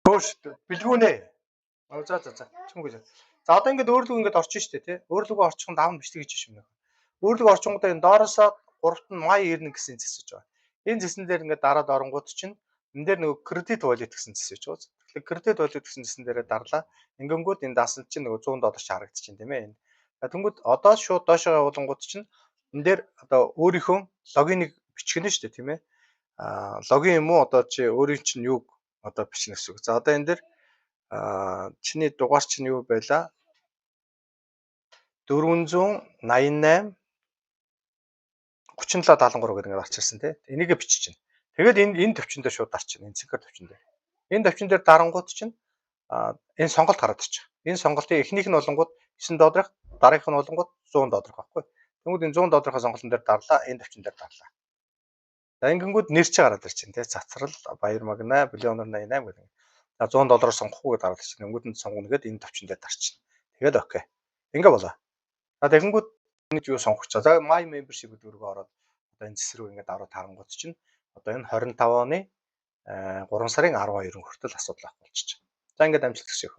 Хөөш бэлгүүнэ. За за за. Чимгүй. За, одоо ингээд өөрлөгөө ингээд орчих штэ, тий. Өөрлөгөө орчих нь давна бичлэг хийж юм. Өөрлөгөө орчингуудаа энэ доороосоо гуравт нь My Earning гэсэн зэс гэж байгаа. Энэ зэсэн дээр ингээд дараад оронгууд чинь энэ дээр нөгөө credit wallet гэсэн зэс гэж байгаа. Тэгэхээр credit wallet гэсэн зэсэн дээрээ дарлаа. Ингэнгүүт энэ даасан чинь нөгөө 100 доллар чи харагдчихэв, тийм ээ. Энэ. За, тэнгүүд одоо шууд доошоо явуулангууд чинь энэ дээр одоо өөрийнхөө login ыг бичих нь шүү дээ, тийм ээ. Login юм уу, одоо чи өөрийн чинь юуг одоо бичнэ гэсэн үг. За, одоо энэ дээр чиний дугаар чинь юу байлаа? 488 37 73 гэдэг ингээд гарчирсан, тий. Энийгээ бичиж чинь. Тэгээд энэ төвчин дээр шууд дарчихна. Энэ цэнхэр төвчин дээр. Энэ төвчин дээр дарангууд чинь энэ сонголт гараад ирчих. Энэ сонголтын эхнийх нь болонгууд 9 долларах, дараагийнх нь болонгууд 100 долларах байхгүй. Тэнгүүд энэ 100 долларын сонголтын дээр дарлаа, энэ төвчин дээр дарлаа. За, ингэнгүүд нэр чи гараад ирчин, тий. Цацрал Баяр Магна Биллионер 88 гэдэг. За, 100 доллараар сонгохгүй гэдээ гараад ирчин. Тэнгүүд нь сонгоно гэд энэ төвчин дээр дарчихна. Тэгээд okay. Ингээ болоо. За, тэгэнгүүт нэг юу сонгох чаа. За, My Membership гэдэг рүүгээ ороод одоо энэ зэс рүү ингээд ороод харангуут чинь одоо энэ 25 оны 3 сарын 12 хүртэл асуудал авах болчих. За, ингээд амжилт хүсье.